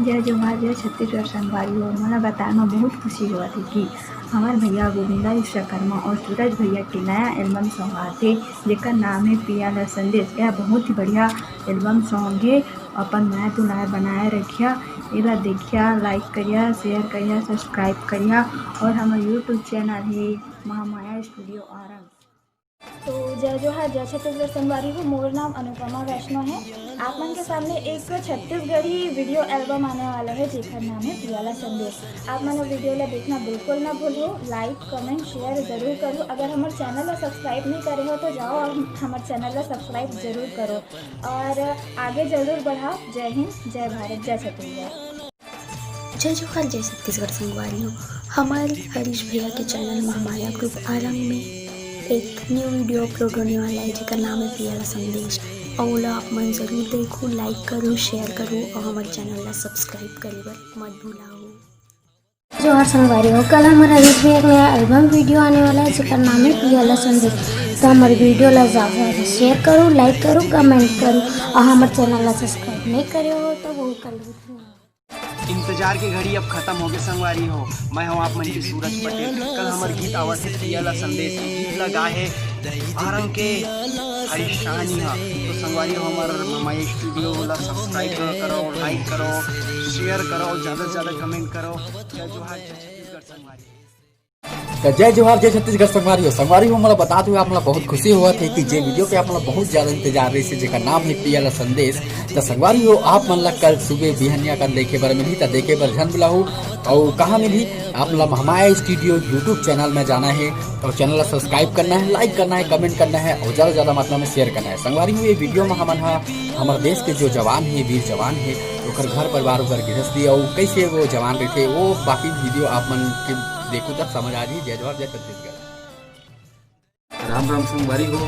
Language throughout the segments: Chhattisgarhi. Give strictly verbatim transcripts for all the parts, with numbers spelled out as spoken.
जय जोहार, जय छत्तीसगढ़ संगवारी हो। मोला बताए म बहुत खुशी होवत हे कि हमर भैया गोविंदा विश्वकर्मा और सूरज भैया के नया एल्बम सॉन्ग आथे, जेकर नाम हे पिया ला संदेश। यह बहुत ही बढ़िया एल्बम सॉन्ग हे। अपन मया दुलार बनाए रखिया, एला देखिया, लाइक करिया, शेयर करिया, सब्सक्राइब करिया और हमर YouTube चैनल हे महामाया स्टूडियो आरंग। तो जय जोहार, जय छत्तीसगढ़ संगवारी हो। मोर नाम अनुपमा वैष्णव है। आप मन के सामने एक छत्तीसगढ़ी वीडियो एल्बम आने वाला है, जेकर नाम है पिया ला संदेश। आप मन वो वीडियो ला देखना बिल्कुल ना भूलो। लाइक, कमेंट, शेयर जरूर करो। अगर हमर चैनल ला सब्सक्राइब नहीं करे हो तो जाओ और हमर चैनल ला सब्सक्राइब जरूर करो और आगे जरूर बढ़ाओ। जय हिंद, जय भारत, जय छत्तीसगढ़। जय जोहार, जय छत्तीसगढ़ संगवारी हो। हमर हरीश भैया के चैनल महामाया ग्रुप आरंग में एक न्यू वीडियो अपलोड होने वाला है, जेकर नाम है पिया ला संदेश। और ओला आप मन जरूर देखो, लाइक करो, शेयर करो और हमर चैनल ला सब्सक्राइब करे बर मत भुलाओ। जोहार संगवारी हो, कल हमर हरीश भैया के नया एल्बम वीडियो आने वाला है, जेकर नाम है पिया ला संदेश। तो हमर वीडियो ला ज्यादा से ज्यादा शेयर करो, लाइक करो, कमेंट करो और हमर चैनल ला सब्सक्राइब नहीं करे हो तो वो कर लो। इंतजार के घड़ी अब खत्म होगे संगवारी हो। मैं हूँ आप मन के सूरज पटेल। कल हमर गीत आवत हे पिया ला संदेश। ये गीत ला गाए हे आरंग के हरीश साहनी हा। तो संगवारी हो, हमर महामाया स्टूडियो ला सब्सक्राइब करो, लाइक करो, शेयर करो, ज्यादा से ज्यादा कमेंट करो। जय जोहार, जय छत्तीसगढ़ संगवारी। त जय जोहार, जय छत्तीसगढ़ संगवारी हो। संगवारी हो, मोला बता दो, आप मोला बहुत खुशी होवत हे कि जे वीडियो के आप मोला बहुत ज्यादा इंतजार रहिस हे, जेकर नाम है पिया ला संदेश। त संगवारी हो, आप मन ला कल सुबह बिहनिया कन देखे बर मिलही, त देखे बर झन भुलाहू। अउ कहाँ मिलही? आप मोला महामाया स्टूडियो YouTube चैनल में जाना है और चैनल ला सब्सक्राइब करना है, लाइक करना है, कमेंट करना है और ज्यादा से ज्यादा मात्रा में शेयर करना है। संगवारी हो, ये वीडियो में हमन हा हमर देश के जो जवान है, वीर जवान है, ओकर घर परिवार, ओकर गृहस्थी अउ कैसे वो जवान रहिथे, वो बाकी वीडियो आप मन के देखो तब समझ आ जाही। जय जोहार, जय छत्तीसगढ़। राम राम संगवारी हो।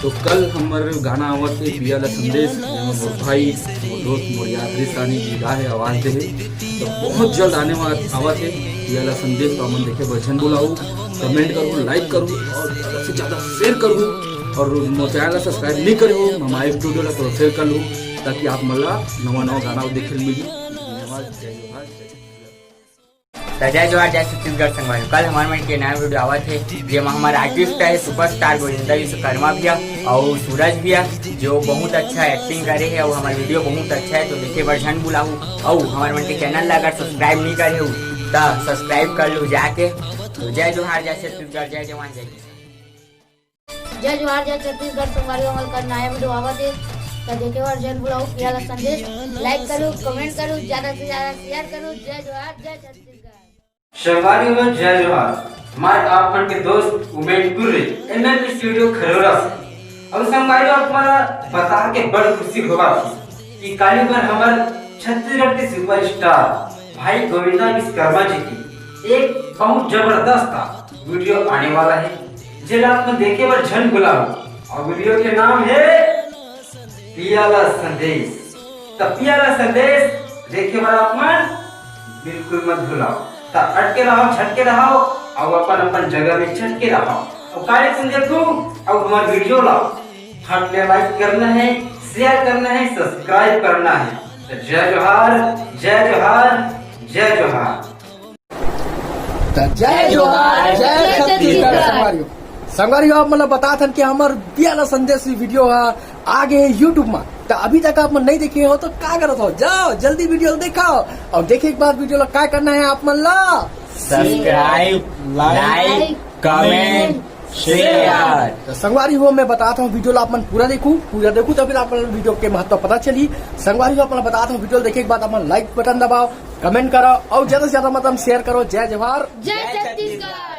तो कल हमर गाना आवत हे पिया ला संदेश, जेमा मोर भाई, मोर दोस्त, मोर यार हरीश साहनी जी गा हे, आवाज दे हे। तो बहुत जल्द आने वाला आवत हे पिया ला संदेश। तो हमन देखे बर झन भुलाहू, कमेंट करो, लाइक करो और ज्यादा से ज्यादा शेयर करो। और मोर चैनल ला सब्सक्राइब नहीं करे हो, हमारे स्टूडियो ला तो शेयर कर लो, ताकि आप मन ला नवा नवा गाना देखे ल मिली। धन्यवाद। जय जोहार, जय छत्तीसगढ़। त जय जोहार, जय छत्तीसगढ़ संगवारी। कल हमर मन के नया वीडियो आवत हे, जेमा हमर आर्टिस्ट है सुपरस्टार गोविंदा विश्वकर्मा भैया अउ सूरज भैया, जो बहुत अच्छा एक्टिंग करे हे अउ हमर वीडियो बहुत अच्छा है, तो देखे बर झन भुलाहू। अउ हमर मन के चैनल ला अगर सब्सक्राइब नहीं करे हो, त सब्सक्राइब कर लो जाके। तो जय जोहार, जय छत्तीसगढ़, जय जवान, जय किसान। जय जोहार, जय छत्तीसगढ़ संगवारी हो। हमर कल नया वीडियो आवत हे, त देखे बर झन भुलाहू। पिया ला संदेश, लाइक करो, कमेंट करो, ज्यादा से ज्यादा शेयर करो। जय जोहार, जय छत्तीसगढ़। संगवारी हो, जय जोहार। मैं आप मन के दोस्त उमेश कुर्रे, एमएम स्टूडियो खरोरा से। अब संगवारी हो, आप मन ला बता के बड़ खुशी होवत हे कि काली बर हमर छत्तीसगढ़ के सुपरस्टार भाई गोविंदा विश्वकर्मा जी की एक बहुत जबरदस्त वीडियो आने वाला है, जेला आप मन देखे बर झन भुलाहू। और वीडियो के नाम है पिया ला संदेश। त पिया ला संदेश देखे बर आप मन बिल्कुल मत भुलाओ। त अटके रहो, झटके रहो, अउ अपन अपन जगह में चटके रहो। अउ कार्यक्रम देखो, अउ हमर वीडियो ला फट ले लाइक करना है, शेयर करना है, सब्सक्राइब करना है। त जय जोहार, जय जोहार, जय जोहार। त जय जोहार, जय छत्तीसगढ़। संगवारी हो, संगवारी हो, आप मन ला बतात हन कि हमर पिया ला संदेश वीडियो हा आ गे हे YouTube मा। त अभी तक आप मन नहीं देखे हो तो का करत हो, जाओ जल्दी वीडियो देखाओ। और देखे के बाद वीडियो ला का करना है आप मन ला? सब्सक्राइब, लाइक, कमेंट, शेयर। त संगवारी हो, मैं बतात हूँ वीडियो ला आप मन पूरा देखू, पूरा देखू तभी आप मन वीडियो के महत्व पता चली। संगवारी हो, आप मन ला बतात हूँ वीडियो देखे के बाद आप मन लाइक बटन दबाओ, कमेंट करो और ज्यादा से ज्यादा मतलब शेयर करो। जय जोहार, जय छत्तीसगढ़।